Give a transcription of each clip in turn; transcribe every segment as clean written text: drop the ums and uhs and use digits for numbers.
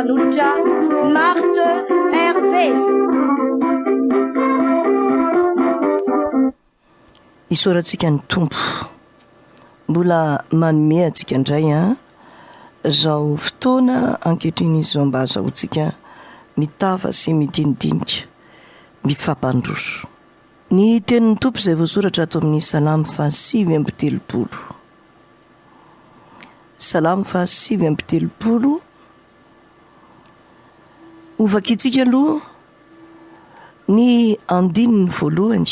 mpanolotra Marthe Hervé. Isaorantsika ny Tompo mbola manome antsika indray an izao fotoana ankehitriny izao mba azahoantsika mitafa sy midinidinika mifampandroso. Ny tenin'ny Tompo izay voasoratra ato amin'ny Salamo faha 39. Salamo faha 39. Hovakintsika aloha ny andininy voalohany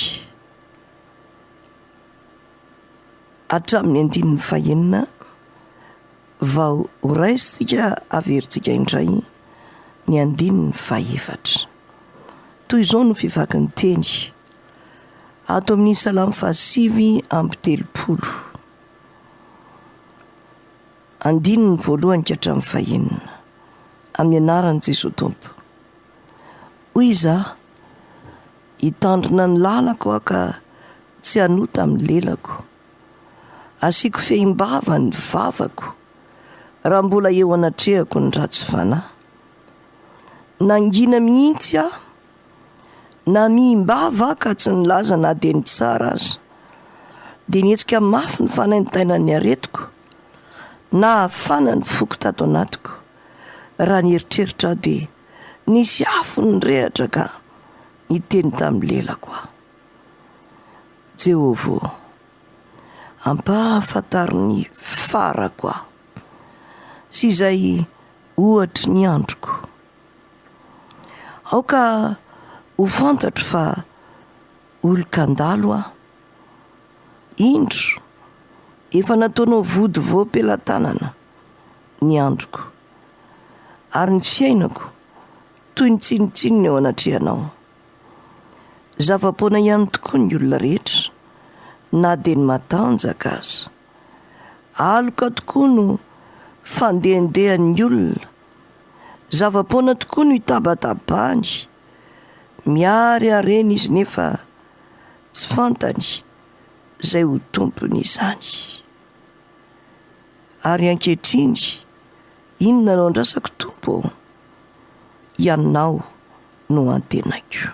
hatramin'ny andininy fahenina vao horaisintsika averintsika indray ny andininy fahefatra. Toy izao no fivaky ny teny ato amin'ny Salamo faha 39. Andininy voalohany ka hatramin'ny fahenina. Amin'ny anaran'i Jesoa Tompo. Hoy izaho, Hitandrina ny lalako aho ka tsy hanota amin'ny lelako. Asiako fehim-bava ny vavako raha mbola eo anatrehako ny ratsy fanahy. Nangina mihitsy aho, namihim-bava aho ka tsy nilaza na dia ny tsara aza. Dia nihetsika mafy ny fanaintainan'ny aretiko, nahafana ny foko tato anatiko. Raha nieritreritra aho dia nisy afo nirehatra ka niteny tamin'ny lelako aho. Jehovah ô, ampahafantaro ny farako aho, sy izay ohatry ny androko. Aoka ho fantatro fa olon-kandalo aho. Indro, efa nataonao vody voam-pelatanana ny androko, ary ny fiainako toy ny tsinontsinona eo anatrehanao. Zava-poana ihany tokoa ny olona rehetra, na dia ny matanjaka aza. Aloka tokoa no fandehandehan'ny olona, zava-poana tokoa no itabatabany, mihary harena izy nefa tsy fantany izay ho tompony izany. Ary ankehitriny, inona no andrasako Tompo ô? Ianao no antenaiko.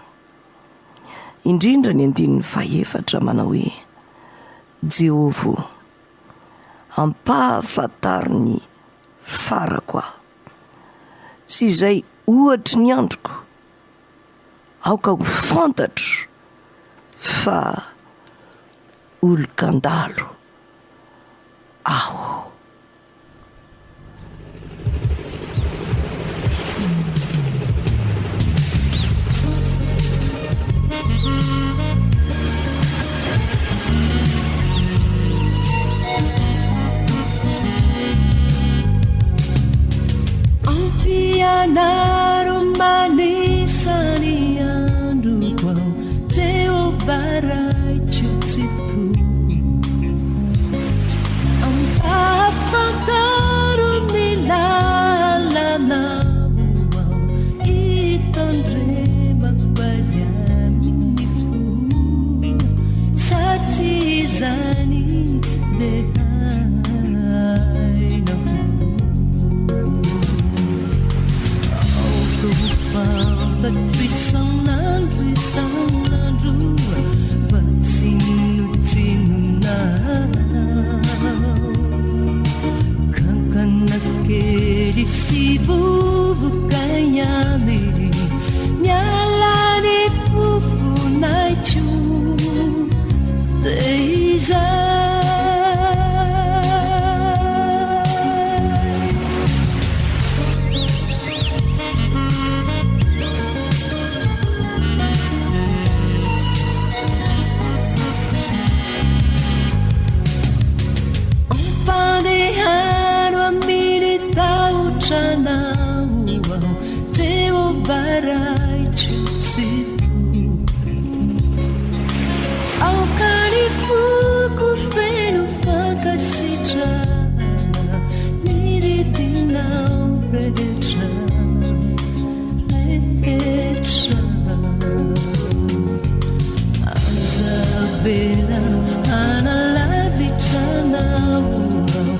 Indrindra ny andininy fahefatra manao hoe, Jehovah ô, ampahafantaro ny farako aho, sy izay ohatry ny androko, aoka ho fantatro fa olon-kandalo aho. Ampianaro manisa ny androko aho Jehovah Raiko Tsitoha. Ampahafantaro ny lalanao aho Hitandremako azy amin'ny fo Satria izany dia hainao Aoka ho fantatro isan'andro isan'andro Fa tsinontsinona aho Kankana kely sy vovoka ihany Miala ny fofonaiko Dia izay. Ampandehano amin'ny tahotra anao aho Jehovah Raiko Tsitoha. Aoka ny foko feno fankasitrahana ny didinao rehetra. Rehetra. Aza avela hanalavitra anao aho raha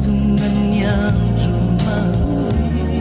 tonga ny andro mahory.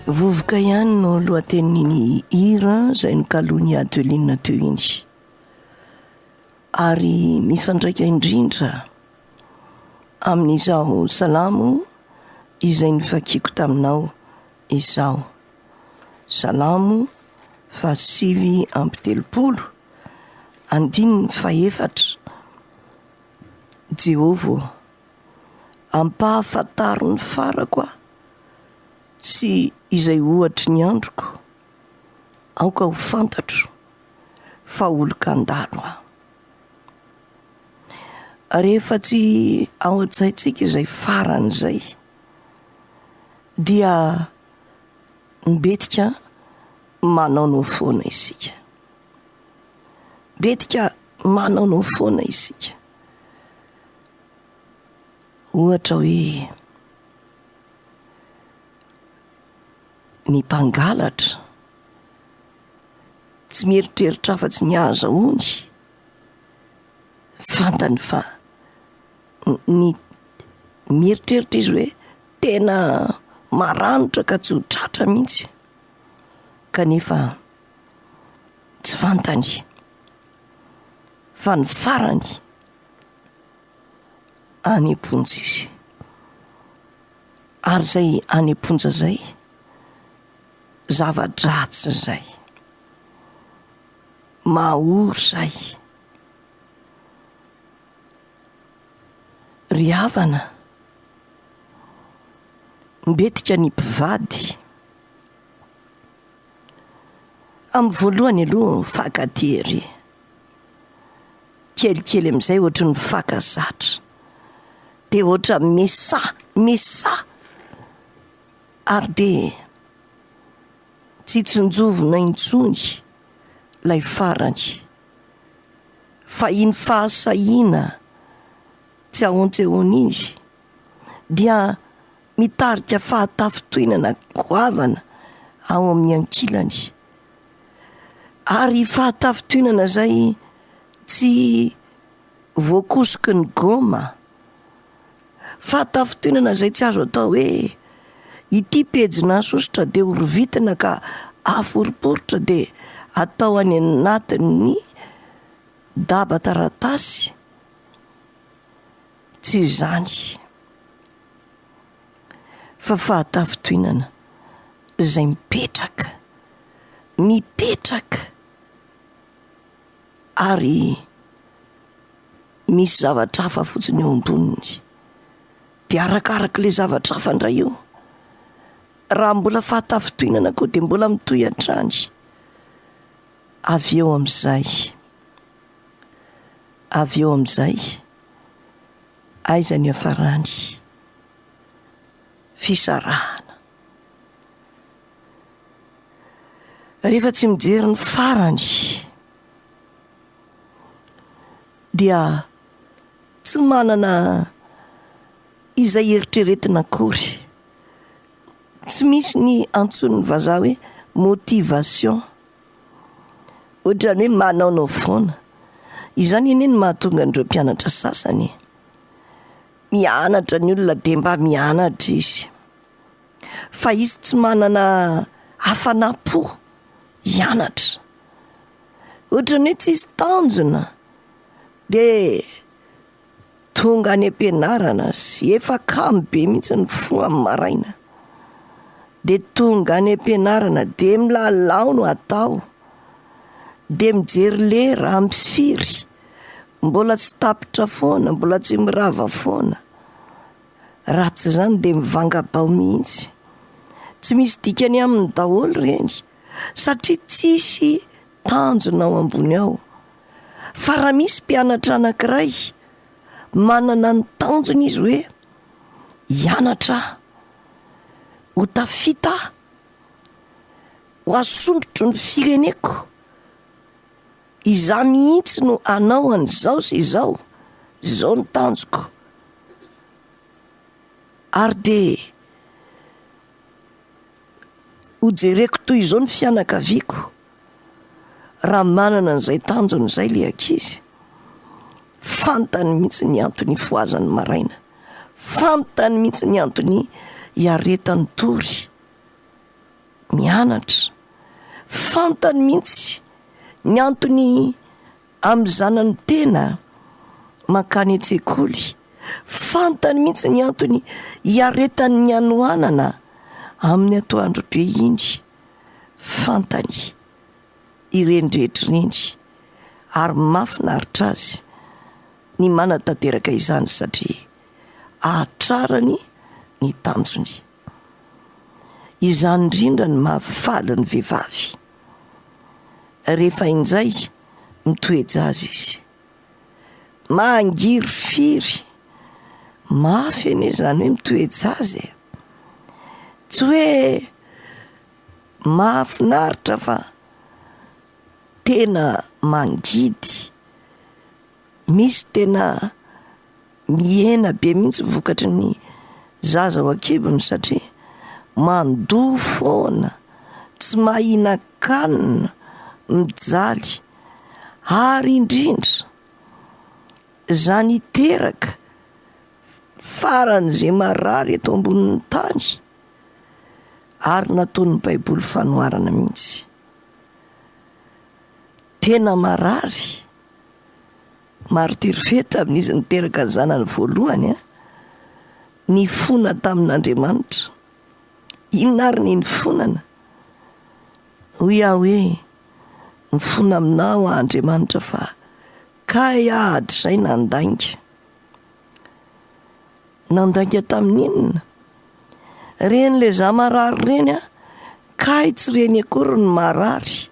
Vovoka ihany no lohatenin'iny hira izay nokaloin'i Adeline teo iny. Ary mifandraika indrindra amin'izao salamo izay novakiako taminao izao. Salamo faha-39, andininy fahefatra, Jehovah ô, ampahafantaro ny farako aho sy izay ohatry ny androko, aoka ho fantatro fa olon-kandalo aho. Rehefa tsy ao an-tsaintsika izay farany izay dia mbetika manaonao foana isika. Mbetika manaonao foana isika. Ohatra hoe ny mpangalatra tsy mieritreritra afa-tsy ny ahazahoany, fantany fa ny mieritreritra izy hoe tena maranitra ka tsy ho tratra mihitsy, kanefa tsy fantany fa ny farany any am-ponja izy. Ary izay any am-ponja izay, zava-dratsy izay, mahory izay. Ry havana, mbetika ny mpivady, amin'ny voalohany aloha mifankatia ery, kelikely amin'izay ohatry ny mifankazatra, dia ohatran'ny mesa, mesa, ary dia tsy tsinjovina intsony ilay farany. Fa iny fahasahiana tsy ahontsehoana iny dia mitarika fahatafintohinana goavana ao amin'ny ankilany. Ary fahatafintohinana izay tsy voakosoky ny goma. Fahatafintohinana izay tsy azo atao hoe ity pejy nahasosotra dia horovitina ka aforiporitra dia atao any anatin'ny daba taratasy. Tsy izany fa fahatafintohinana izay mipetraka, mipetraka ary misy zavatra hafa fotsiny eo amboniny. Dia arakarak'ilay zavatra hafa indray io. Raha mbola fahatafintohinana koa dia mbola mitohy hatrany. Avy eo amin'izay, avy eo amin'izay, aiza ny hiafarany? Fisarahana. Rehefa tsy mijery ny farany dia tsy manana izay eritreretina akory. Tsy misy ny antsoin'ny vazaha hoe motivation. Ohatran'ny hoe manaonao foana. Izany anie no mahatonga an'ireo mpianatra sasany e. Mianatra ny olona dia mba mianatra izy. Fa izy tsy manana hafanam-po hianatra. Ohatran'ny hoe tsisy tanjona dia tonga any am-pianarana sy efa kamo be mihitsy ny fo amin'ny maraina. Dia tonga any am-pianarana dia milalao no atao. Dia mijery lera ampy firy, mbola tsy tapitra foana, mbola tsy mirava foana. Raha tsy izany dia mivanga-bao mihitsy. Tsy misy dikany aminy daholo ireny satria tsisy tanjona ao ambony ao. Fa raha misy mpianatra anankiray manana ny tanjony izy hoe hianatra aho, ho tafita aho, ho asondrotro ny fireneko, izaho mihitsy no hanao an'izao sy izao, izao ny tanjoko. Ary dia hojereko toy izao ny fianakaviako raha manana an'izay tanjona izay ilay ankizy. Fantany mihitsy ny antony hifohazany maraina, fantany mihitsy ny antony hiaretany tory mianatra, fantany mihitsy ny antony Amin'ny zanany tena mankany an-tsekoly. Fantany mihitsy ny antony hiaretany ny hanoanana amin'ny atoandro be iny. Fantany ireny rehetra ireny ary mahafinaritra azy ny manatanteraka izany satria ahatrarany ny tanjony. Izany indrindra no mahafaly ny vehivavy rehefa injay mitoe-jaza izy. Mangirifiry mafy anie izany hoe mitoe-jaza e! Tsy hoe mahafinaritra fa tena mangidy, misy tena Mihena be mihitsy vokatry ny zaza ao an-kibony satria mandoa foana, tsy mahinan-kanina, mijaly ary indrindra izany hiteraka faran'izay marary eto ambonin'ny tany ary nataon'ny baiboly fanoharana mihitsy. Tena marary. Martyr Feta amin'izy niteraka ny zanany voalohany, nifona tamin'Andriamanitra. Inona ary ny nifonana? Hoy aho hoe, mifona aminao aho Andriamanitra fa kay aho hatrizay nandainga. Nandainga tamin'inona? Reny le za marary ireny an, kay tsy reny akory ny marary.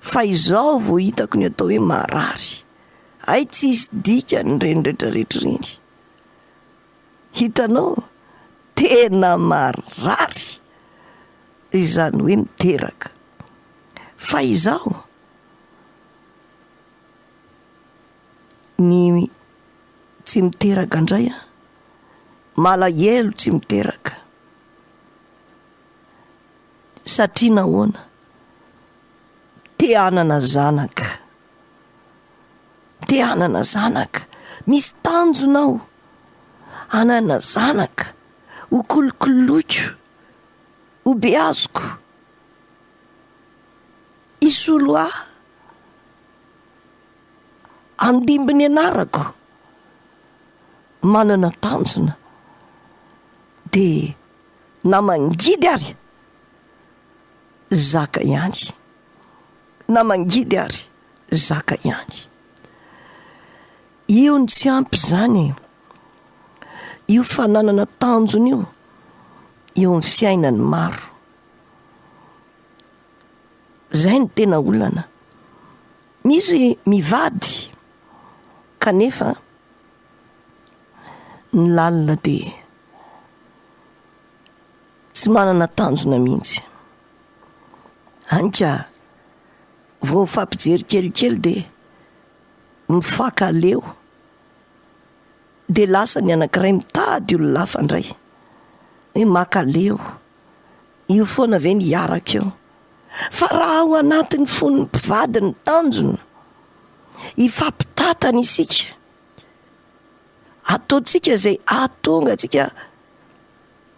Fa izao vao hitako ny atao hoe marary. Hay tsisy dikany ireny retraretra ireny. Hitanao? Tena marary izany hoe miteraka. Fa izaho, ny tsy miteraka indray an, malahelo tsy miteraka. Satria nahoana? Te hanana zanaka. Te hanana zanaka. Misy tanjona aho. Hanana zanaka. Ho kolokoloiko. Ho beaziko. Hisolo ahy. Handimby ny anarako. Manana tanjona. Dia na mangidy ary zaka ihany, na mangidy ary zaka ihany. Io no tsy ampy izany e! Io fananana tanjona io eo amin'ny fiainan'ny maro. Izay no tena olana. Misy mivady kanefa ny lalina dia Tsy manana tanjona mihitsy. Any ka vao mifampijery kelikely dia mifankaleo. Dia lasa ny anankiray mitady olona hafa indray. Hoe mankaleo. Io foana ve ny hiaraka eo? Fa raha ao anatin'ny fon'ny mpivady ny tanjona, hifampitady. Mitantana isika. Ataontsika izay hahatonga antsika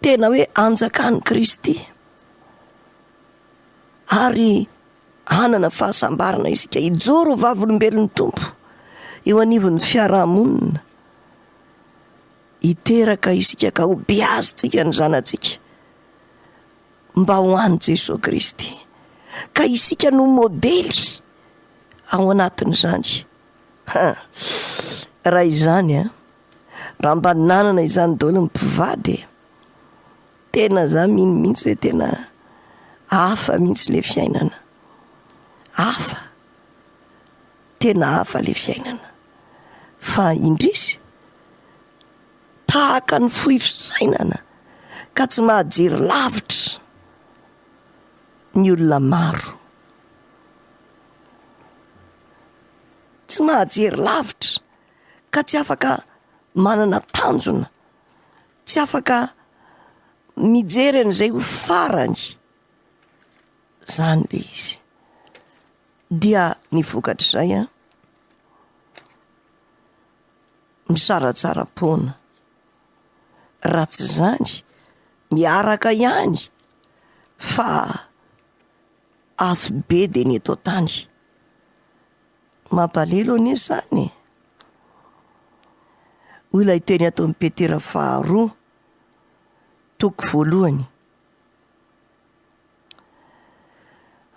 tena hoe hanjakan'i Kristy. Ary hanana fahasambarana isika, hijoro ho vavolombelon'ny Tompo eo anivon'ny fiarahamonina. Hiteraka isika ka ho beazintsika ny zanatsika mba ho an'i Jesoa Kristy. Ka isika no modely ao anatin'izany. Ha! Raha izany an, raha mba nanana izany daholo ny mpivady e! Tena za mino mihitsy hoe tena hafa mihitsy le fiainana. Hafa. Tena hafa le fiainana. Fa indrisy, tahaka ny fohy fisainana ka tsy mahajery lavitra ny olona maro. Tsy mahajery lavitra ka tsy afaka manana tanjona, tsy afaka mijery an'izay ho farany zany le izy. Dia ny vokatr'izay an, misaratsara-poana. Raha tsy izany, miaraka ihany fa afo be dia ny eto an-tany. Mampalelo anie izany e! Hoy ilay teny ato amin'i Petera faharoa, toko voalohany.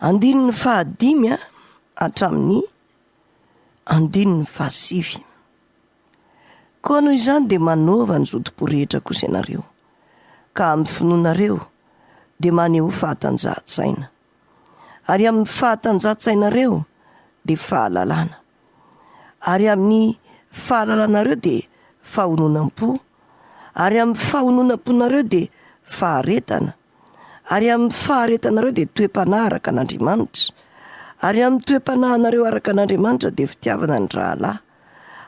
Andininy fahadimy hatramin'ny andininy fahasivy. Koa noho izany dia manaova ny zotom-po rehetra kosa ianareo, ka amin'ny finoanareo dia manehoa fahatanjahan-tsaina, ary amin'ny fahatanjahan-tsainareo dia fahalalana, ary amin'ny fahalalanareo dia fahononam-po, ary amin'ny fahononam-ponareo dia faharetana, ary amin'ny faharetanareo dia toe-panahy araka an'Andriamanitra, ary amin'ny toe-panahinareo araka an'Andriamanitra dia fitiavana ny rahalahy,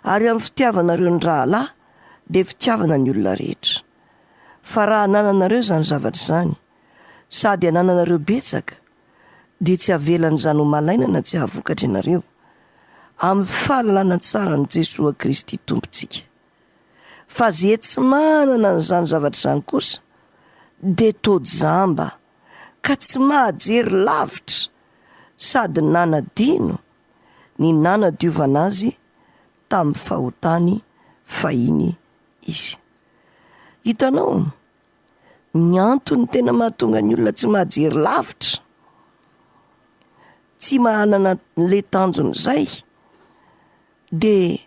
ary amin'ny fitiavanareo ny rahalahy dia fitiavana ny olona rehetra. Fa raha anananareo izany zavatra izany, sady anananareo betsaka, dia tsy avelan'izany ho malaina na tsy hahavokatra ianareo, amin'ny fahalalana tsara an'i Jesoa Kristy Tompontsika. Fa ze tsy manana an'izany zavatra izany kosa dia toa jamba ka tsy mahajery lavitra sady nanadino ny nanadiovana azy tamin'ny fahotany fahiny izy. Hitanao, ny antony tena mahatonga ny olona tsy mahajery lavitra, tsy manana le tanjona izay dia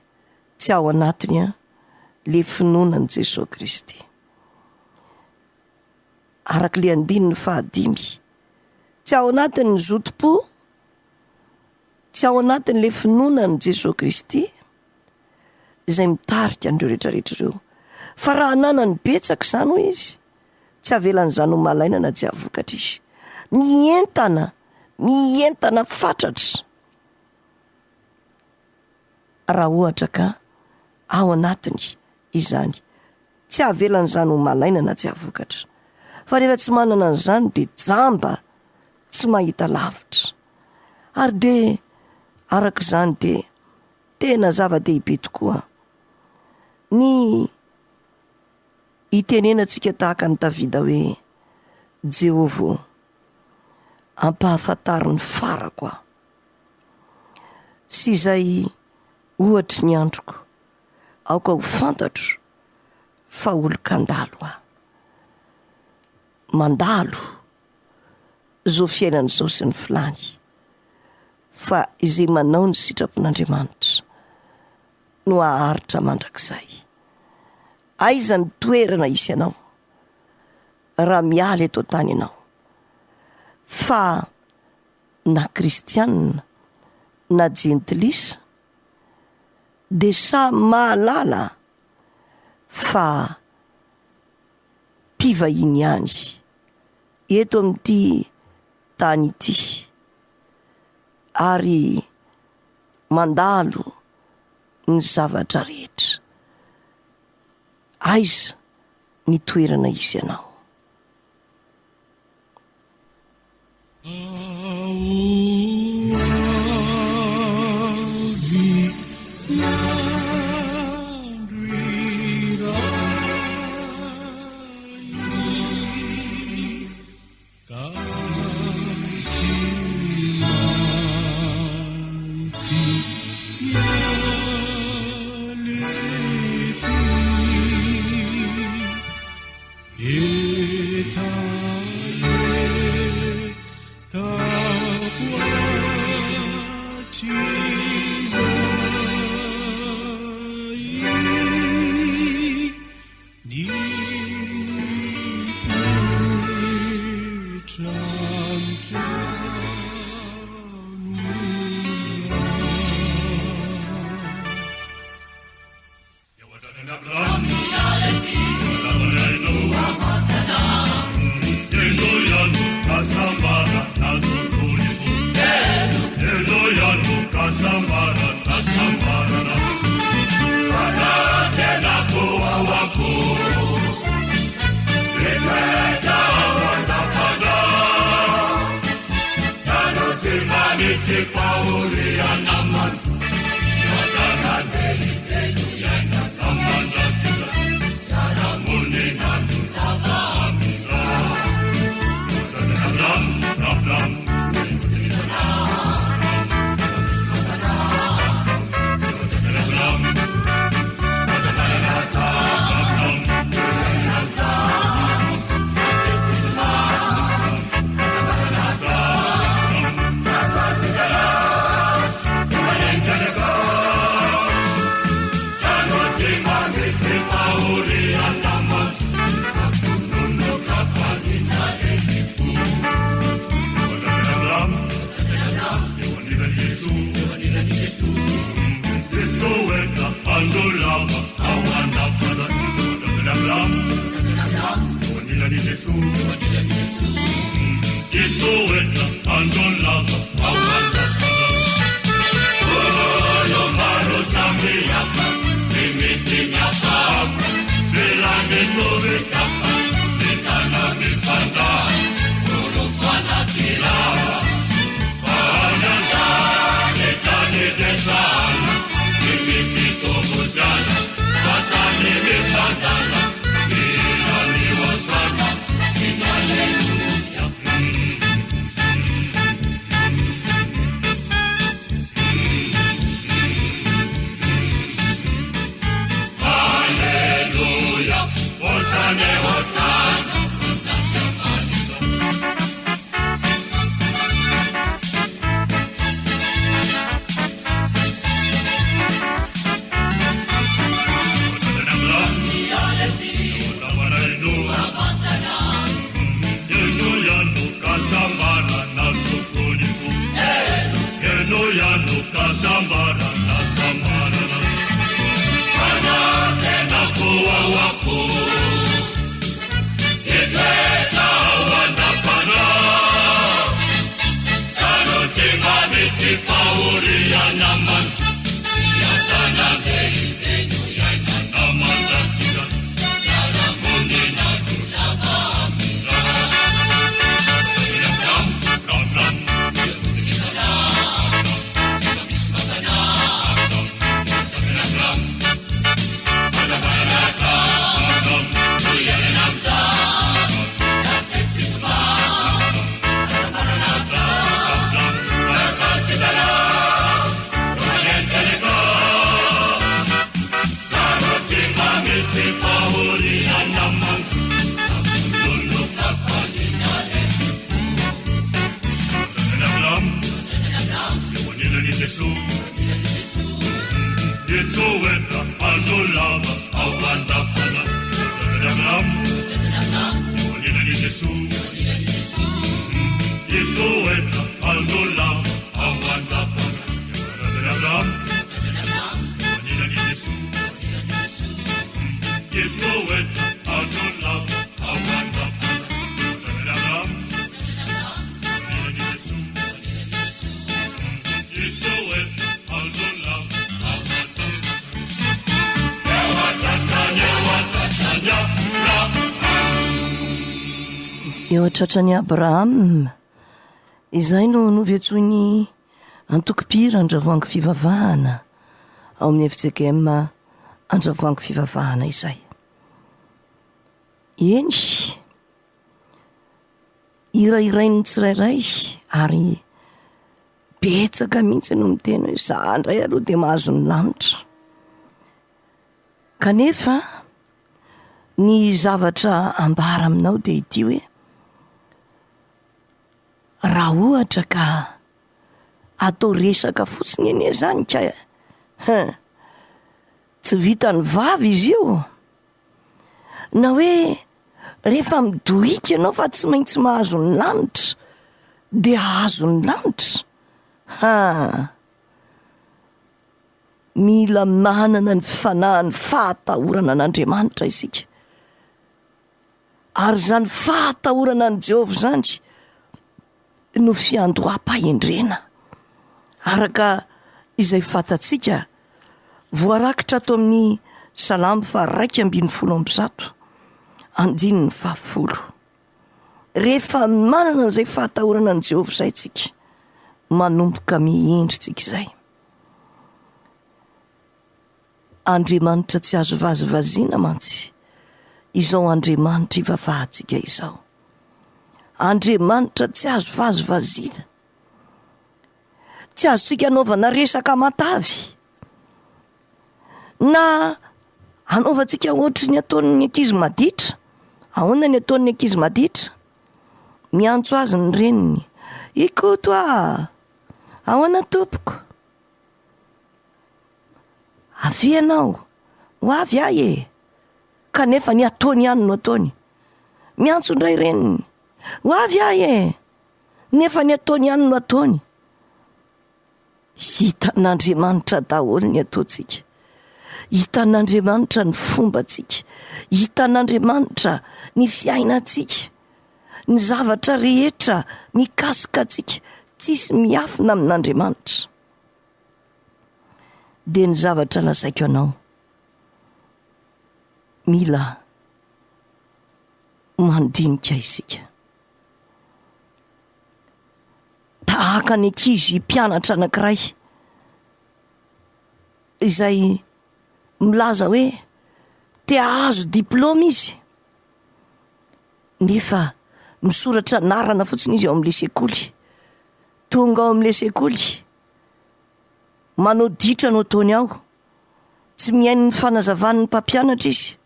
tsy ao anatiny an le finoana an'i Jesoa Kristy. Araka le andininy fahadimy, tsy ao anatiny ny zotom-po, tsy ao anatiny le finoana an'i Jesoa Kristy izay mitarika an'ireo rehetrarehetra ireo. Fa raha ananany betsaka izany hoy izy, tsy avelan'izany ho malaina na tsy hahavokatra izy. Mientana, mientana fatratra. raha ohatra ka ao anatiny izany. Tsy avelan'izany ho malaina na tsy hahavokatra. Fa rehefa tsy manana an'izany dia jamba tsy mahita lavitra. Ary dia araka izany dia tena zava-dehibe tokoa ny hitenenantsika tahaka an'i Davida hoe, Jehovah ô, ampahafantaro ny farako aho. Sy izay ohatry ny androko. Aoka ho fantatro fa olon-kandalo aho. Mandalo izao fiainana izao sy ny filàny, fa izay manao ny sitrapon'Andriamanitra no haharitra mandrakizay. Aiza ny toerana hisy anao raha miala eto an-tany ianao? Fa na kristianina na jentilisa dia samy mahalala fa mpivahiny ihany eto amin'ity tany ity ary mandalo ny zavatra rehetra. Aiza ny toerana hisy anao? Eo an-tratran'i Abraham, izay no novetsoin'ny antokom-pihira Andravoahangy Fivavahana ao amin'ny fjkm Andravoahangy Fivavahana izay. Eny, hirahirain'ny tsirairay ary. Betsaka mihitsy no miteny hoe za indray aloha dia mahazo ny lanitra. Kanefa ny zavatra ambara aminao dia ity hoe raha ohatra ka atao resaka fotsiny anie izany ka hein, tsy vitan'ny vava izy io. Na hoe rehefa midohika ianao fa tsy maintsy mahazo ny lanitra dia hahazo ny lanitra? Ha! Mila manana ny fanahin'ny fahatahorana an'Andriamanitra isika. Ary izany fahatahorana an'i Jehovah izany no fiandoham-pahendrena. Araka izay fantatsika, voarakitra ato amin'ny Salamo faha-111, andininy fahafolo. Rehefa manana an'izay fahatahorana an'i Jehovah izay isika, manomboka mihendry tsika izay. Andriamanitra tsy azo vazivaziana mantsy izao Andriamanitra ivavahantsika izao. Andriamanitra tsy azo vazivaziana. Tsy azontsika anaovana resaka matavy na anaovantsika ohatry ny ataon'ny ankizy maditra. Ahoana ny ataon'ny ankizy maditra? Miantso azy ny reniny, Ikoto ah! Ahoana tompoko? Avia ianao, ho avy aho e! Kanefa ny ataony ihany no ataony. Miantso indray reniny, ho avy aho e! Nefa ny ataony ihany no ataony. Hitan'Andriamanitra daholo ny ataontsika. Hitan'Andriamanitra ny fombantsika. Hitan'Andriamanitra ny fiainantsika. Ny zavatra rehetra mikasika antsika, tsisy miafina amin'Andriamanitra. Dia ny zavatra lazaiko anao, mila mandinika isika. Tahaka ny ankizy mpianatra anankiray izay milaza hoe te hahazo diplaoma izy nefa misoratra anarana fotsiny izy ao amin'ilay sekoly. Tonga ao amin'ilay sekoly, manao ditra no ataony ao, tsy mihaino ny fanazavan'ny mpampianatra izy,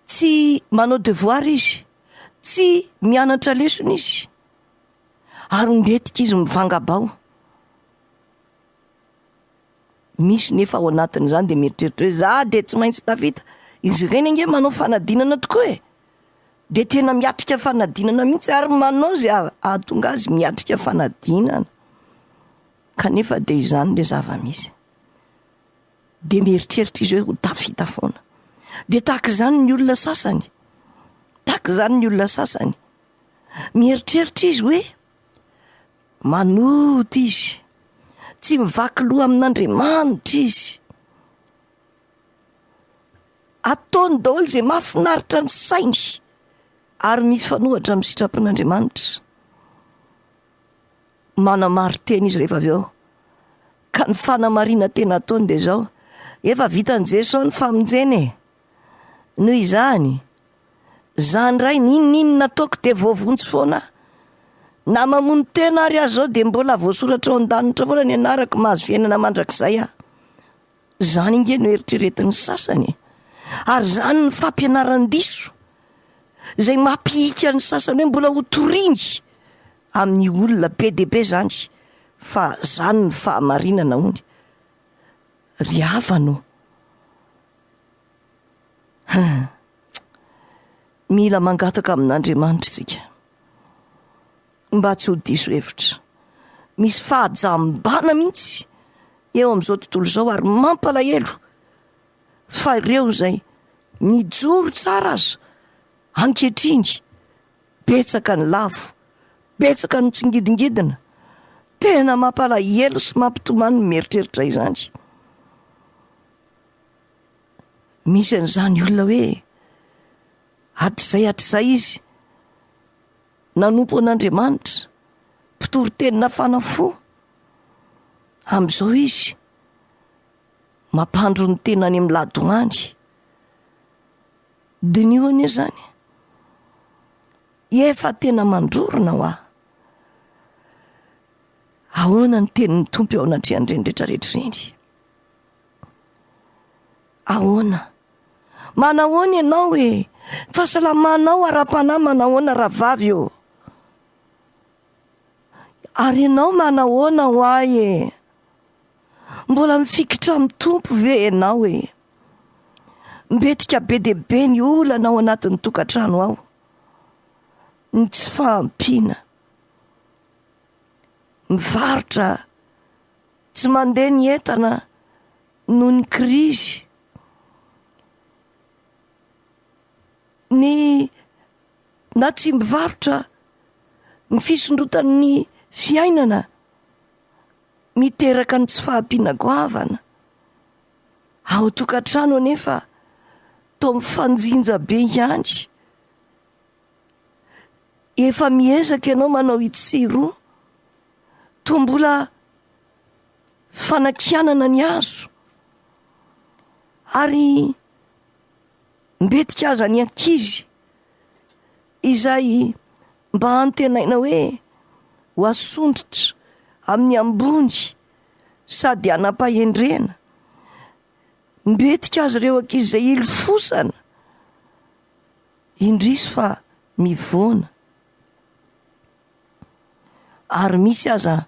tsy manao devoir izy, tsy mianatra lesona izy, ary mbetika izy mivangabao. Misy nefa ao anatin'izany dia mieritreritra hoe za dia tsy maintsy tafita. Izy ireny ange manao fanadinana tokoa e! Dia tena miatrika fanadinana mihitsy ary manao izay hahatonga azy miatrika fanadinana. Kanefa dia izany ilay zava-misy. Dia mieritreritra izy hoe ho tafita foana. Dia tahaka izany ny olona sasany. Tahaka izany ny olona sasany. Mieritreritra izy hoe Manota izy. Tsy mivaky loha amin'Andriamanitra izy. Ataony daholo izay mahafinaritra ny sainy ary mifanohitra amin'ny sitrapon'Andriamanitra. Manamarin-tena izy rehefa avy eo. Ka ny fanamarinan-tena ataony dia izao, efa vitan'i Jesoa ny famonjena e! Noho izany, Za ndray n'inon'inona ataoko dia voavonjy foana aho. Na mamono tena ary aho zao dia mbola voasoratra ao an-danitra foana ny anarako, mahazo fiainana mandrakizay aho. Zany ange no eritreretin'ny sasany e. Ary zany ny fampianaran-diso izay mampihika ny sasany hoe mbola ho toriny amin'ny olona be dia be zany fa zany ny fahamarinana hony. Ry havana o! Hum. Mila mangataka amin'Andriamanitra isika mba tsy ho diso hevitra. Misy fahajambana mihitsy eo amin'izao tontolo izao ary mampalahelo fa ireo izay mijoro tsara aza ankehitriny betsaka ny lavo, betsaka ny tsingidingidina. Tena mampalahelo sy mampitomany ny mieritreritra izany. Misy an'izany olona hoe hatrizay hatrizay izy nanompo an'Andriamanitra, mpitory teny nafana fo, amin'izao izy mampandro ny tena any amin'ny ladoany. Diniho anie izany. Efa tena mandrorona hoa. Ahoana ny tenin'ny Tompo eo anatrehan'ireny rehetra rehetra ireny? Ahoana? Manahoana ianao e? Fahasalamanao ara-panahy manahoana rahavavy ô? Ary ianao manahoana ho ahy e? Mbola mifikitra amin'ny Tompo ve ianao e? Mbetika be dia be ny olana ao anatin'ny tokantrano ao. Ny tsy fahampiana. Mivarotra tsy mandeha ny entana noho ny krizy. Ny na tsy mivarotra ny fisondrotan'ny fiainana miteraka ny tsy fahampiana goavana. Ao an-tokantrano anefa toa mifanjinja be ihany. Efa miezaka ianao manao itsy sy iroa, toa mbola fanakianana ny azo. Ary mbetika aza ny ankizy izay mba antenaina hoe ho asondrotra amin'ny ambony sady hanam-pahendrena. Mbetika aza ireo ankizy izay hilofosana. Indrisy fa mivoana. Ary misy aza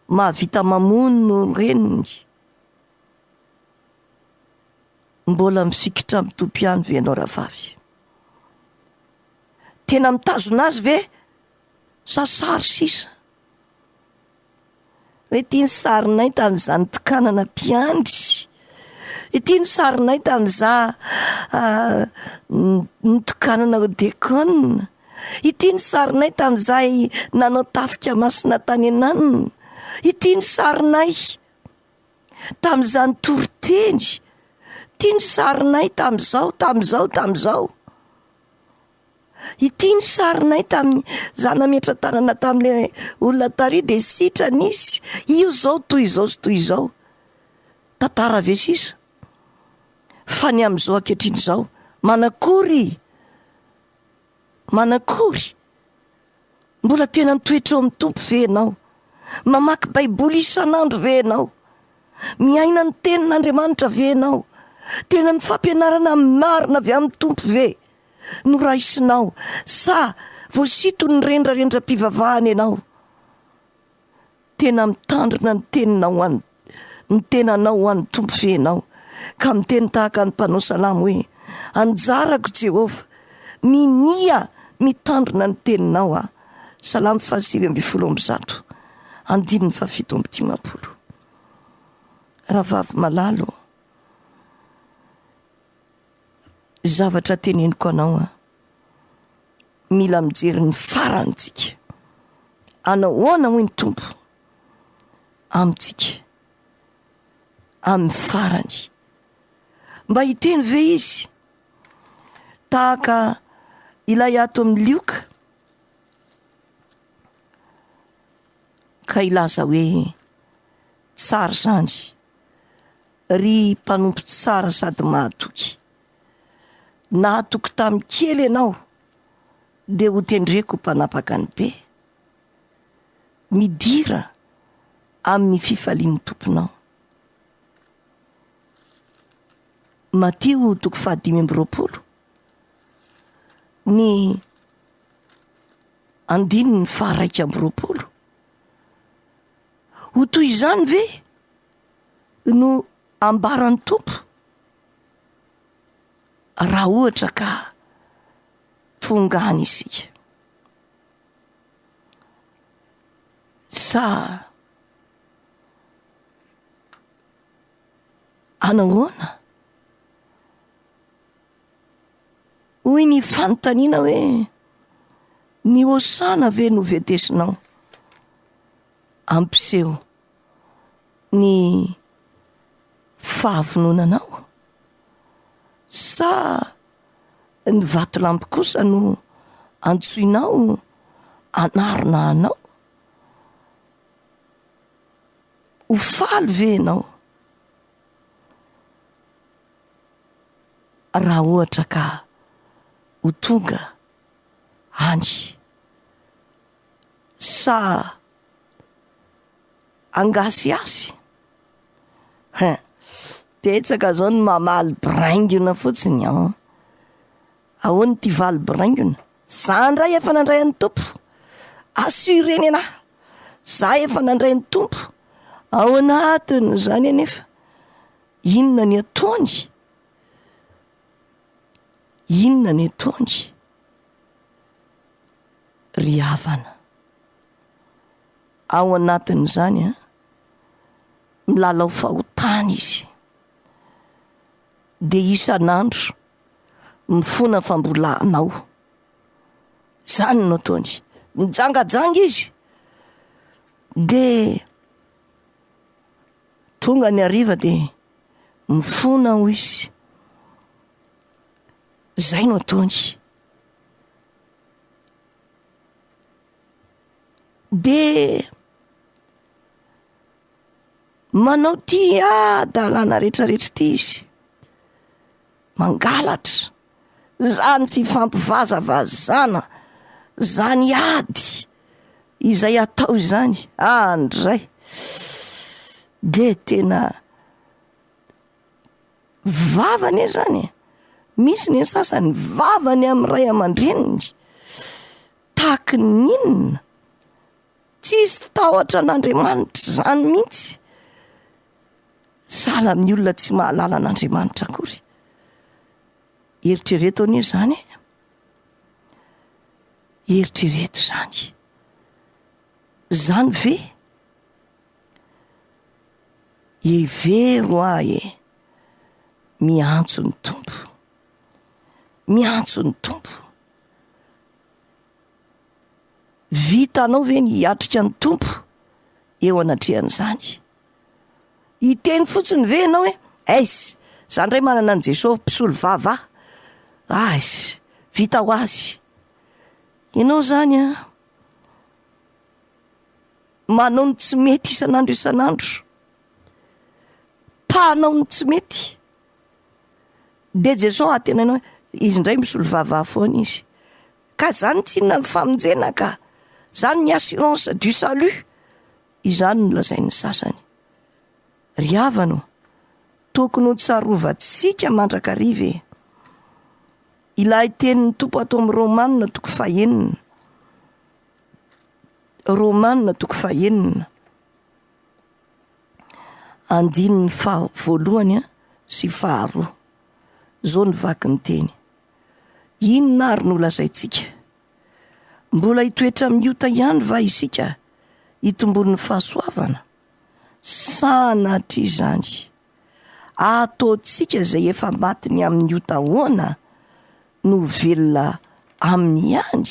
mahavita mamono ny reniny. Mbola mifikitra amin'ny Tompo ihany ve ianao rahavavy? Tena mitazona azy ve sa sary sisa? Hoe ity ny sarinay tamin'izaho nitokanana mpiandry, ity ny sarinay tamin'izaho nitokanana ho diakona, ity ny sarinay tamin'izahay nanao tafika masina tany ananona, ity ny sarinay tamin'izaho nitory teny, ity ny sarinay tamin'izao, tamin'izao, tamin'izao. Ity ny sarinay tamin'ny za nametra-tanana tamin'ilay olona tary dia sitrana izy, io izao toy izao sy toy izao. Tantara ve sisa? Fa ny amin'izao ankehitriny izao, manakory? Manakory? Mbola tena mitoetra eo amin'ny Tompo ve ianao? Mamaky Baiboly isan'andro ve ianao? Miaina ny Tenin'Andriamanitra ve ianao? Tena ny fampianarana marina avy amin'ny Tompo ve no raisinao sa voasiton'ny rendrarendram-pivavahana ianao? Tena mitandrina ny teninao ho an'ny ny tenanao ho an'ny Tompo ve ianao, ka miteny tahaka ny mpanao salamo hoe, Anjarako Jehovah, minia mitandrina ny teninao aho. Salamo faha-119, andininy faha-57. Rahavavy malala ô, zavatra teneniko anao an, mila mijery ny farany tsika. Anahoana hoy ny Tompo amintsika amin'ny farany? Mba hiteny ve izy tahaka ilay ato amin'ny Lioka ka hilaza hoe tsara izany ry mpanompo tsara sady mahatoky. Nahatoky tamin'ny kely ianao dia ho tendreko ho mpanapaka ny be. Midira amin'ny fifalian'ny Tomponao. Matio toko faha-25, ny andininy faha-21. Ho toy izany ve no ambaran'ny Tompo raha ohatra ka tonga any isika? Sa anahoana? Hoy ny fanontaniana hoe, ny hosana ve no vetesinao hampiseho ny fahavononanao sa ny vatolampy kosa no antsoinao hanarina anao? Ho faly ve ianao raha ohatra ka ho tonga any sa. Angasihasy? Hein! Betsaka zao ny mamaly biraingina fotsiny an! Ahoana ity valy biraingina? Za ndray efa nandray an'ny Tompo! Assuré nenaha! Za efa nandray ny Tompo! Ao anatin'izany anefa, inona ny ataony? Inona ny ataony? Ry havana, ao anatin'izany an, milalao fahotana izy, dia isan'andro mifona fa mbola anao. Zany no ataony. Mijangajanga izy. Dia tonga ny hariva dia mifona hoy izy. Zay no ataony. Dia manao ty hadalana rehetrarehetra ity izy. Mangalatra. Zany fifampivazavazana, zany ady izay atao izany, andray! Dia tena vava anie zany e! Misy ny sasany vavany amin'ny ray aman-dreniny, tahaky ny inona? Tsisy tahotra an'Andriamanitra zany mihitsy. Sahala amin'ny olona tsy mahalala an'Andriamanitra akory. Eritrereto anie izany e! Eritrereto izany. Izany ve? Hevero aho e! Miantso ny Tompo. Miantso ny Tompo. Vitanao ve ny hiatrika ny Tompo eo anatrehan'izany? Hiteny fotsiny ve ianao hoe, Eiss, za ndray manana an'i Jesosy mpisolo vava ahy, aiss, vita ho azy. Ianao izany an, manao ny tsy mety isan'andro isan'andro, mpanao ny tsy mety, dia Jesosy antenainao hoe, izy indray misolo vava foana izy. Ka zany tsinona ny famonjena ka, zany ny assurance du salut. Izany no lazain'ny sasany. Ry havana ô, tokony ho tsarovantsika mandrakariva e! Ilay tenin'ny Tompo ato amin'ny Romana toko fahenina. Romana toko fahenina. Andininy faha voalohany sy faharoa. Izao ny vakin'ny teny. Inona ary no lazaintsika? Mbola hitoetra amin'ny ota ihany va isika hitomboan'ny fahasoavana? Sanatria izany! Ataontsika izay efa maty ny amin'ny ota ahoana no ho velona aminy ihany?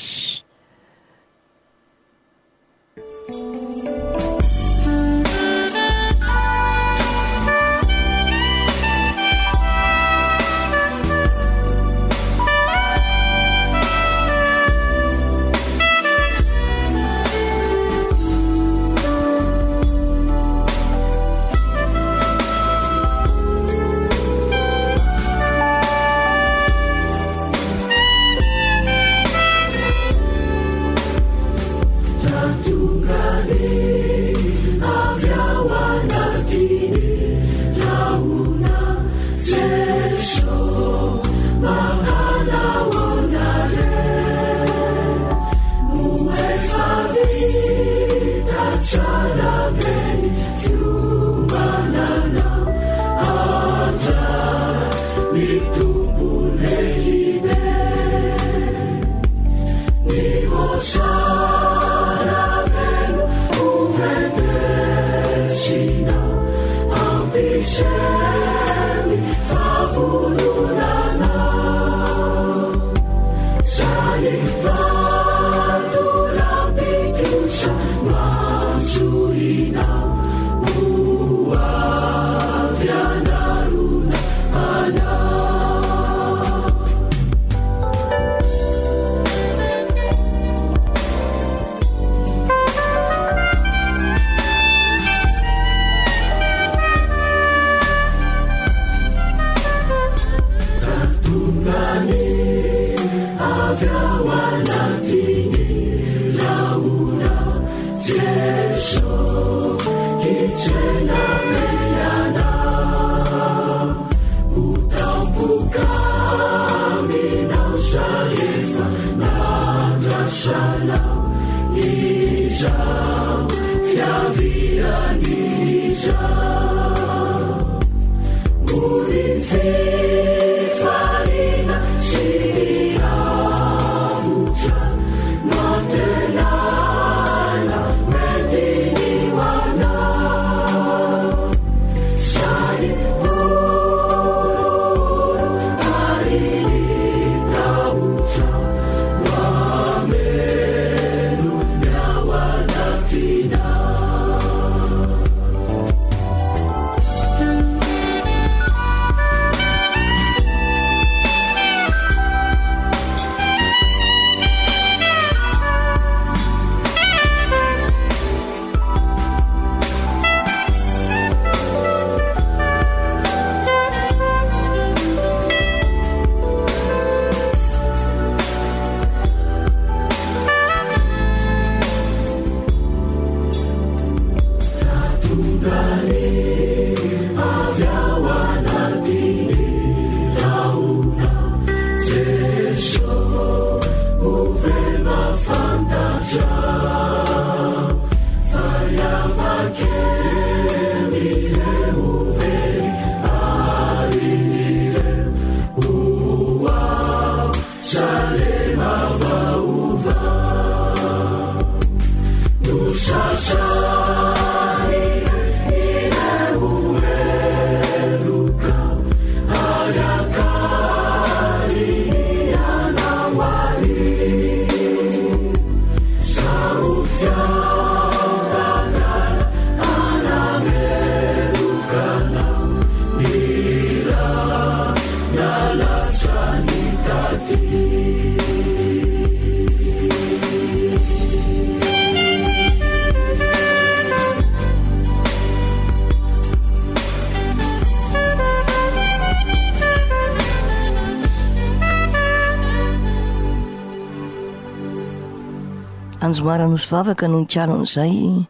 Anjomara Nosy Vavaka no nikalo an'izay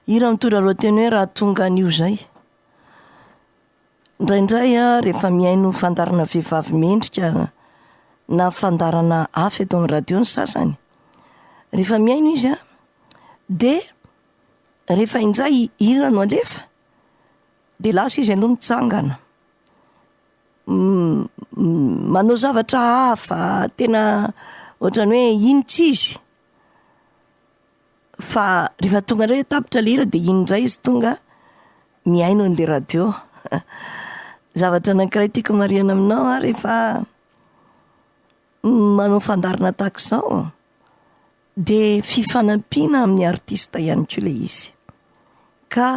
hira mitondra lohateny hoe Raha tonga anio izay. Indraindray aho rehefa mihaino fandaharana vehivavy mendrika na fandaharana hafa eto amin'ny radio ny sasany, rehefa mihaino izy an, de rehefa injay hira no alefa de lasa izy aloha mitsangana, manao zavatra hafa tena ohatran'ny hoe iny tsy izy. Fa rehefa tonga indray hoe tapitra le hira de iny indray izy tonga mihaino an'le radio. Zavatra anankiray tiako marihana aminao an, rehefa manao fandaharana tahaka izao de fifanampiana amin'ny artista ihany koa le izy, ka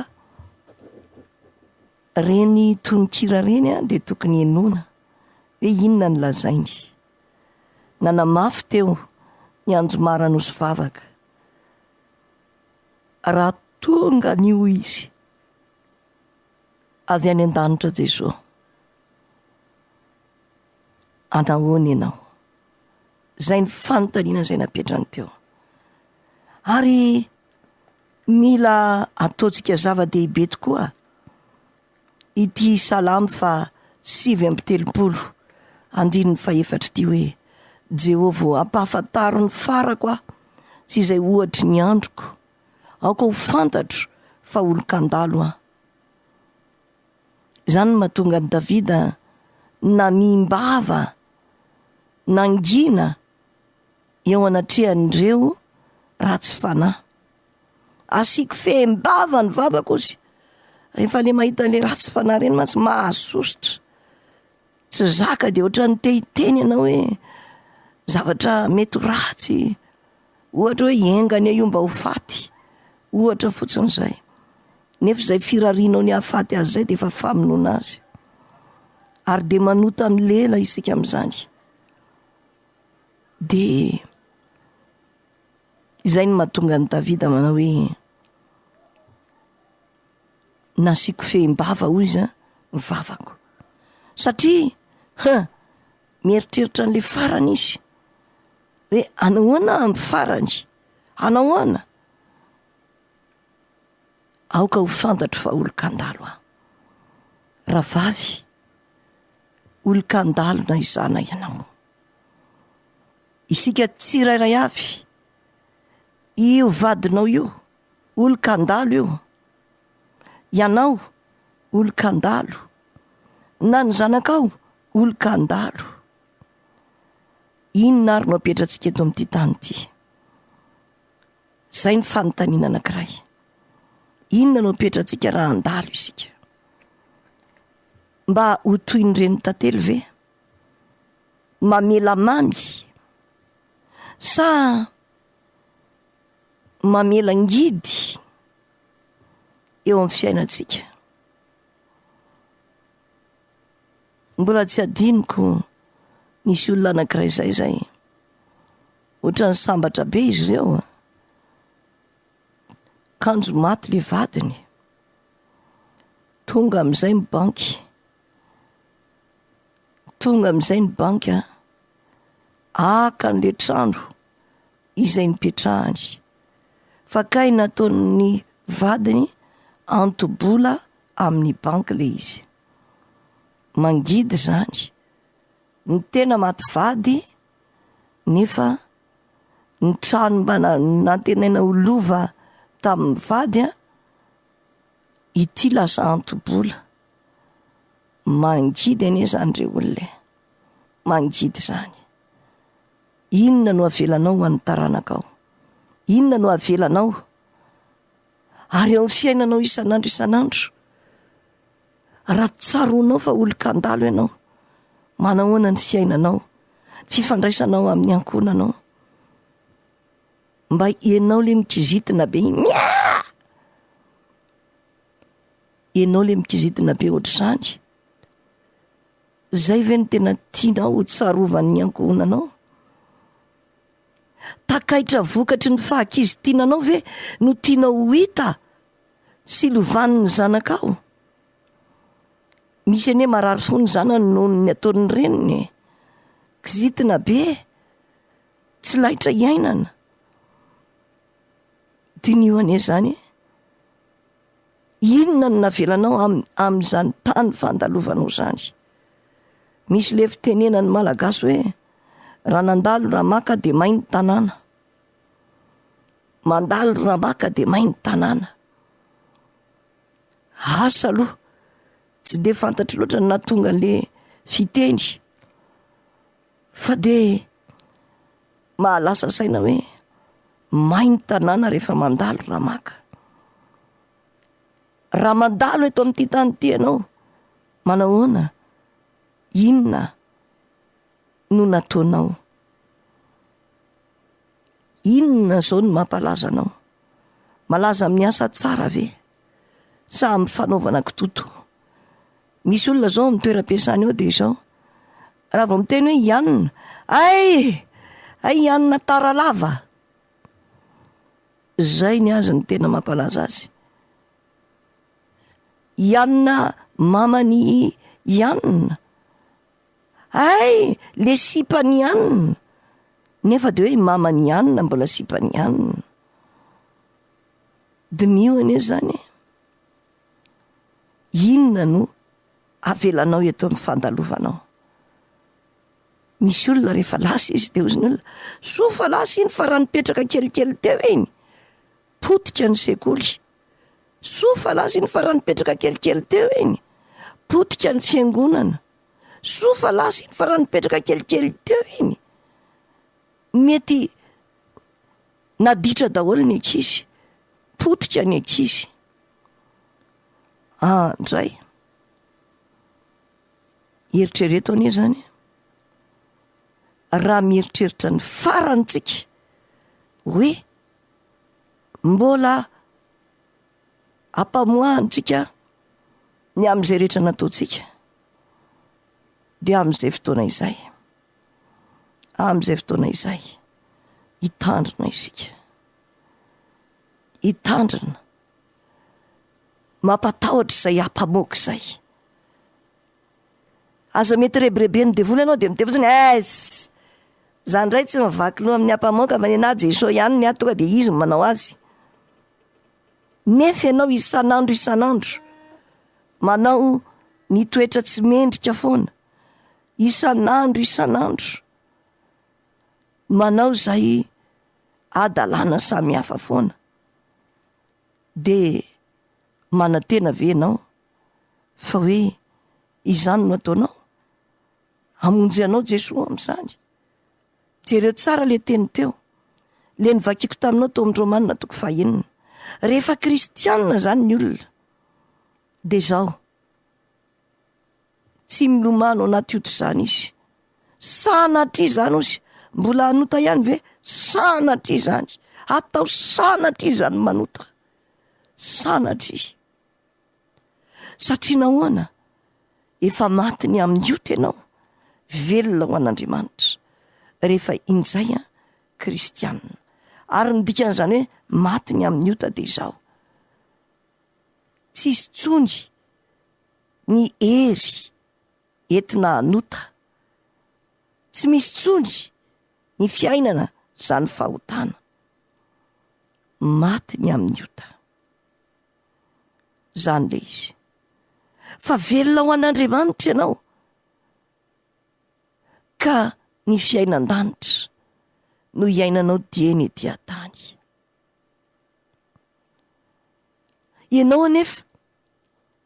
reny tononkira reny an de tokony henoina hoe inona no lazainy. Nanamafy teo ny anjomara Nosy Vavaka raha tonga anio izy avy any an-danitra Jesoa. Anahoana ianao? Izay ny fanontaniana izay napetrany teo. Ary mila ataontsika zava-dehibe tokoa ity Salamo faha 39 andininy fahefatra ity hoe, Jehovah ô, ampahafantaro ny farako aho sy izay ohatry ny androko, aoka ho fantatro fa olon-kandalo aho. Izany no mahatonga an'i Davida namihim-bava, nangina eo anatrehan'ireo ratsy fanahy. Asiako fehim-bava ny vavako ozy. Rehefa le mahita an'le ratsy fanahy reny mantsy mahasosotra. Tsy zaka de ohatran'ny te hiteny ianao hoe zavatra mety ho ratsy. Ohatra hoe enga anie io mba ho faty, ohatra fotsiny izay. Nefa izay firarianao ny hahafaty azy izay de efa famonoana azy. Ary de manota amin'ny lela isika amin'izany. De Izay no mahatonga an'i Davida manao hoe, Nasiako fehim-bava, hoy izy, ny vavako. Satria, huh, mieritreritra an'ilay farany izy. Hoe anahoana amin'ny farany? Anahoana? Aoka ho fantatro fa olon-kandalo aho. Rahavavy, olon-kandalo na izana ianao. Isika tsirairay avy, io vadinao io, olon-kandalo io. Ianao, olon-kandalo. Na ny zanakao, olon-kandalo. Inona ary no apetratsika eto amin'ity tany ity? Izay ny fanontaniana anankiray. Inona no apetratsika raha handalo isika? Mba ho toy ny renin-tantely ve? Mamela mamy sa mamela ngidy eo amin'ny fiainantsika? Mbola tsy adinoko nisy olona anankiray izay izay. Ohatran'ny sambatra be izy ireo. Kanjo maty le vadiny. Tonga amin'izay ny banky. Tonga amin'izay ny banky an, haka an'le trano izay nipetrahany. Fa kay nataon'ny vadiny anto-bola amin'ny banky le izy. Mangidy izany. Ny tena maty vady nefa ny trano mba nantenaina ho lova tamin'ny vady an, ity lasa anto-bola. Mangidy anie izany re olona e! Mangidy izany. Inona no avelanao ho an'ny taranakao? Inona no avelanao? Ary eo amin'ny fiainanao isan'andro isan'andro, raha tsaroanao fa olon-kandalo ianao, manahoana ny fiainanao, ny fifandraisanao amin'ny ankohonanao? Mba ianao le mikizitina be iny, miaah! Ianao le mikizitina be ohatr'izany, zay ve no tena tianao ho tsarovan'ny ankohonanao? Takaitra vokatry ny fahakizitinanao ve no tianao ho hita sy lovan'ny zanakao? Misy anie marary fo ny zanany noho ny ataon'ny reniny e! Kizitina be, tsy laitra iainana. Diniho anie izany e! Inona no navelanao amin'izany tany fandalovanao izany? Misy le fitenenan'ny Malagasy hoe raha nandalo Ramaka dia may ny tanàna. Mandalo Ramaka dia may ny tanàna. Asa aloha, tsy dia fantatro loatra ny nahatonga an'le fiteny fa dia mahalasa saina hoe may ny tanàna rehefa mandalo Ramaka. Raha mandalo eto amin'ity tany ity ianao, manahoana? Inona no nataonao? Inona izao no mampalaza anao? Malaza amin'ny asa tsara ve? Sa amin'ny fanaovana kitoatoa? Misy olona izao amin'ny toeram-piasana eo dia izao, raha vao miteny hoe i anona, hay! Hay i anona tara lava! Zay ny azy no tena mampalaza azy. I anona maman'i i anona. Hay! Le sipan'i anona. Nefa de hoe i maman'i anona mbola sipan'i anona. Diniho anie zany e. Inona no avelanao eto amin'ny fandalovanao? Misy olona rehefa lasa izy de hozy ny olona, soa fa lasa iny fa raha nipetraka kelikely teo iny, potika ny sekoly, soa fa lasa iny fa raha nipetraka kelikely teo iny, potika ny fiangonana, soa fa lasa iny fa raha nipetraka kelikely teo iny, mety naditra daholo ny ankizy, potika ny ankizy, andray. Eritrereto anie izany e! Raha mieritreritra ny farany tsika hoe mbola ampamoahantsika ny amin'izay rehetra nataontsika dia amin'izay fotoana izay, amin'izay fotoana izay hitandrina isika, hitandrina, mampatahotra izay ampamoaka izay. Aza mety rebireben'ny devoly ianao dia miteny fotsiny es! Za ndray tsy mivaky loha amin'ny ampamoaka fa nenah Jeso ihany ny ahy tonga dia izy no manao azy. Nefa ianao isan'andro isan'andro manao ny toetra tsy mendrika foana, isan'andro isan'andro manao izay hadalana samihafa foana. Dia manantena ve ianao fa hoe izany no ataonao? Hamonjy anao Jesoa amin'izany. Jereo tsara le teny teo, le novakiko taminao tao amin'ny Romana toko fahenina. Rehefa kristianina izany ny olona dia izao, tsy milomano anaty ota izany izy. Sanatria izany ozy, mbola hanota ihany ve? Sanatria izany. Atao sanatria izany manota. Sanatria. Satria nahoana? Efa maty ny amin'ny ota ianao, velona ho an'Andriamanitra, rehefa injay an, kristianina. Ary ny dikan'izany hoe maty ny amin'ny ota dia izao, tsisy intsony ny hery entina hanota, tsy misy intsony ny fiainana izany fahotana, maty ny amin'ny ota. Izany ilay izy. Fa velona ho an'Andriamanitra ianao, ka ny fiainan-danitra no iainanao dieny ety an-tany. Ianao anefa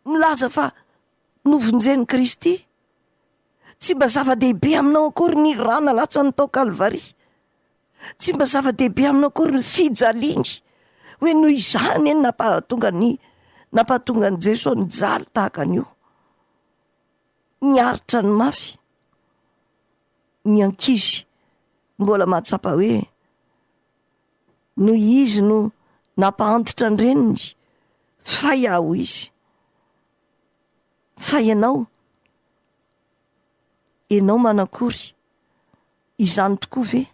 milaza fa novonjen'i Kristy, tsy mba zava-dehibe aminao akory ny rà nalatsany tao Kalvary. Tsy mba zava-dehibe aminao akory ny fijaliany, hoe noho izany anie no nampahatonga ny nampahatonga an'i Jesoa nijaly tahaka an'io. Niaritra ny mafy ny ankizy mbola mahatsapa hoe noho izy no nampahantitra ny reniny, fay aho izy. Fa ianao, ianao manakory? Izany tokoa ve?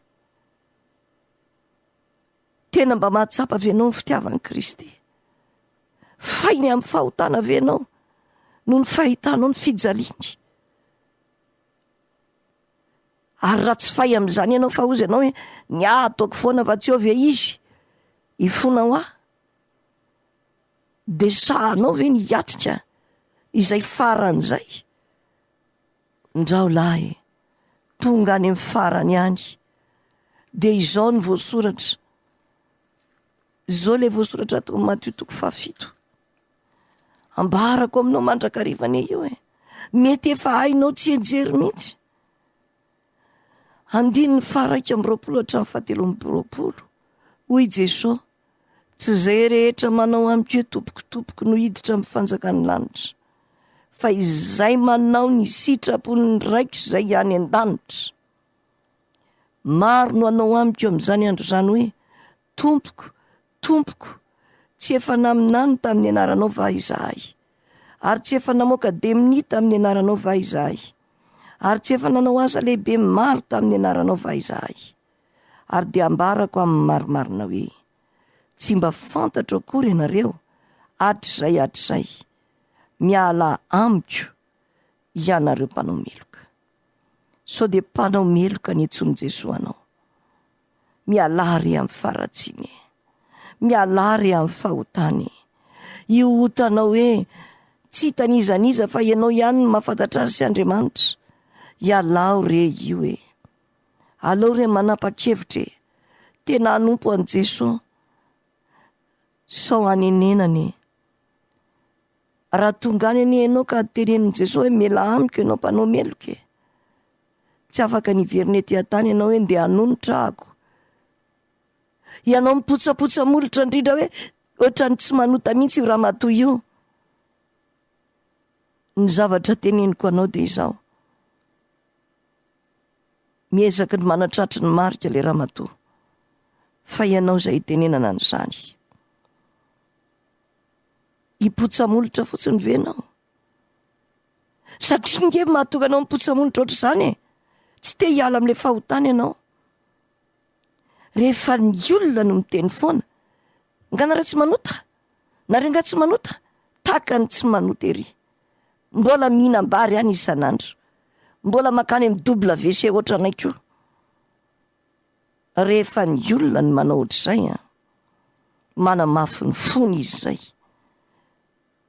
Tena mba mahatsapa ve ianao ny fitiavan'i Kristy? Fay ny amin'ny fahotana ve ianao noho ny fahitanao ny fijaliany? Ary raha tsy fay amin'izany ianao fa hozy ianao hoe ny ahy ataoko foana fa tsy eo ve izy hifona ho ahy? Dia sahanao ve ny hiatrika izay faran'izay? Ndrao lahy e! Tonga any amin'ny farany any. Dia izao no voasoratra. Izao ilay voasoratra ato amin'ny Matio toko fahafito. Ambarako aminao mandrakariva anie io e. Mety efa hainao tsy hijery mihitsy. Andininy faha-21 hatramin'ny faha-23. Hoy Jesoa, Tsy izay rehetra manao amiko hoe tompoko tompoko no hiditra amin'ny fanjakan'ny lanitra, fa izay manao ny sitrapon'ny Raiko izay any an-danitra. Maro no hanao amiko amin'izany andro izany hoe, Tompoko, tompoko, tsy efa naminany tamin'ny anaranao va izahay? Ary tsy efa namoaka demonia tamin'ny anaranao va izahay? Ary tsy efa nanao asa lehibe maro tamin'ny anaranao va izahay? Ary dia ambarako amin'ny marimarina hoe, Tsy mba fantatro akory ianareo hatrizay hatrizay, mialà amiko ianareo mpanao meloka. Sao dia mpanao meloka ny antsoin'i Jesoa anao? Mialà re amin'ny faharatsiana e! Mialà re amin'ny fahotana e! Io otanao hoe tsy hitan'iza n'iza fa ianao ihany no mahafantatra azy sy Andriamanitra, ialao re io e! Aleo re manapa-kevitra e! Tena hanompo an'i Jesoa sao hanenenana e! Raha tonga any anie ianao ka tenenin'i Jesoa hoe mialà amiko ianao mpanao meloka e! Tsy afaka ny hiverina ety an-tany ianao hoe ndeha hanonitra ahako. Ianao mipotsapotsa molotra indrindra hoe ohatran'ny tsy manota mihitsy io ramatoa io. Ny zavatra teneniko anao dia izao. Miezaka ny manatratry ny marika le ramatoa fa ianao izay itenenana an'izany. Hipotsa-molotra fotsiny ve ianao? Satria nge mahatonga anao mipotsa-molotra ohatr'izany e! Tsy te hiala amin'ilay fahotana ianao. Rehefa ny olona no miteny foana, nga nareo tsy manota? Nareo nga tsy manota? Tahaka ny tsy manota ery. Mbola mihinam-bary ihany isan'andro. Mbola mankany amin'ny WC ohatranay koa. Rehefa ny olona no manao ohatr'izay an! Manamafy ny fony izy izay.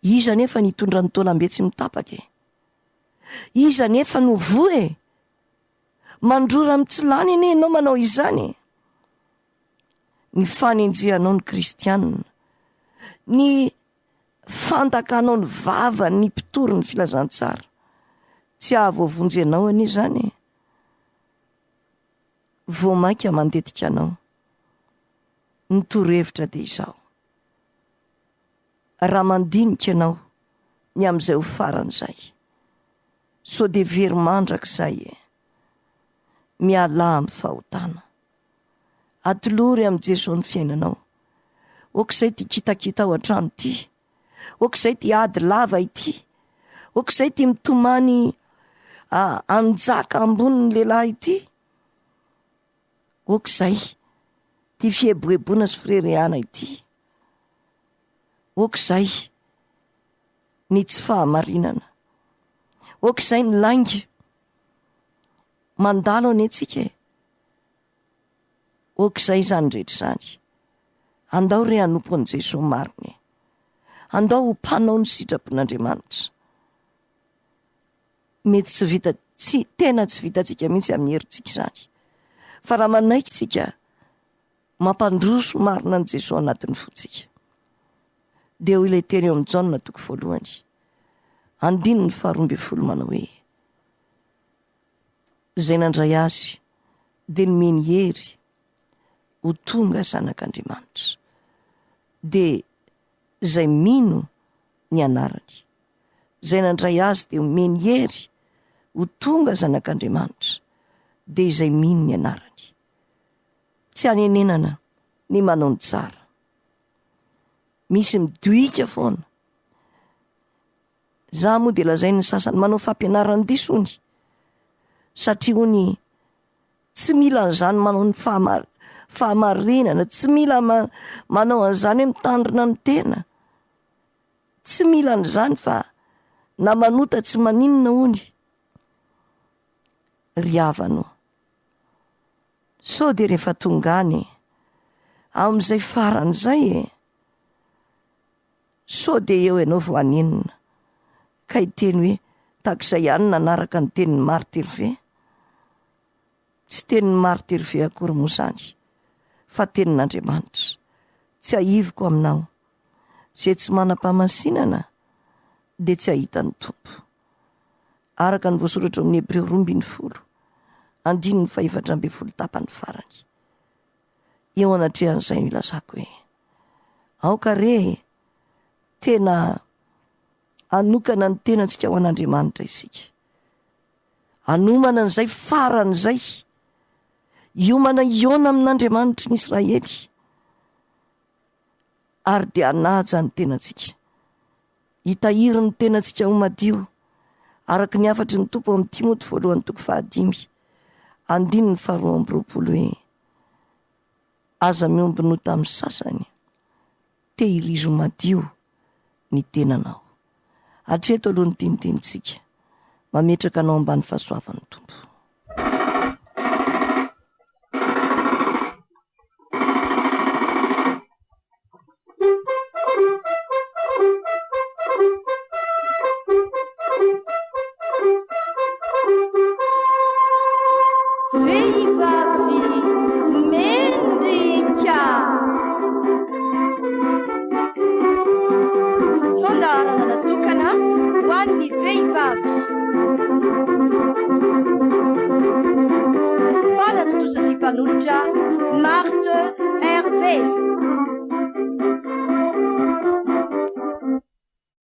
Iza anefa ny hitondra ny taolam-be tsy mitapaka e? Iza anefa no voa e? Mandrora mitsilany anie ianao manao izany e! Ny fanenjehanao ny kristianina, ny fandakanao ny vavan'ny mpitory ny filazantsara, tsy hahavoavonjy anao anie izany e! Vao mainka mandetika anao. Ny torohevitra dia izao, raha mandinika ianao ny amin'izay ho faran'izay, sao dia very mandrakizay e! Mialà amin'ny fahotana. Atolory amin'i Jesoa ny fiainanao. Aok'izay ity kitakita ao an-trano ity. Aok'izay ity ady lava ity. Aok'izay ity mitomany hanjaka ambonin'ny lehilahy ity. Aok'izay ity fieboeboana sy firerehana ity. Aok'izay ny tsy fahamarinana. Aok'izay ny lainga. Mandalo anie tsika e. Aok'izay izany rehetra izany. Andao re hanompo an'i Jesoa marina e. Andao ho mpanao ny sitrapon'Andriamanitra. Mety tsy vita, tsy, tena tsy vitantsika mihitsy amin'ny herintsika izany. Fa raha manaiky tsika, mampandroso marina an'i Jesoa anatin'ny fontsika. Dia hoy ilay teny eo amin'ny Jaona toko voalohany, andininy faharoa ambin'ny folo manao hoe, Izay nandray azy dia nomeny hery ho tonga zanak'Andriamanitra, dia izay mino ny anarany. Izay nandray azy dia omeny hery ho tonga zanak'Andriamanitra, dia izay mino ny anarany. Tsy hanenenana ny manao ny tsara. Misy midohika foana. Za moa dia lazain'ny sasany manao fampianaran-diso hony, satria hony tsy mila an'izany manao ny fahamarinana, tsy mila manao an'izany hoe mitandrina ny tena, tsy mila an'izany fa na manota tsy maninona hony. Ry havana ô, sao dia rehefa tonga any e, amin'izay farany izay e, Sao dia eo ianao vao hanenina ka hiteny hoe tahak'izay ihany nanaraka ny tenin'i Marthe Hervé? Tsy tenin'i Marthe Hervé akory moa izany fa tenin'Andriamanitra. Tsiahiviko aminao, izay tsy manam-pahamasinana dia tsy hahita ny Tompo. Araka ny voasoratra ao amin'ny Hebreo 12, andininy faha-14 tapany farany. Eo anatrehan'izay no ilazako hoe, aoka re e, tena hanokana ny tenantsika ho an'Andriamanitra isika. Hanomana an'izay faran'izay, hiomana hihaona amin'Andriamanitry ny Israely, ary dia hanaja ny tenantsika, hitahiry ny tenantsika ho madio, araka ny hafatry ny Tompo ao amin'ny Timoty voalohany toko fahadimy, andininy faharoa amby roapolo hoe, Aza miombonota amin'ny sasany, tehirizo madio ny tenanao. Hatreto aloha ny tinitinintsika, mametraka anao ambany fahasoavan'ny Tompo. Vehivavy mendrika. Fandaharana natokana ho an'ny vehivavy. Mpanatontosa sy mpanolotra Marthe Hervé.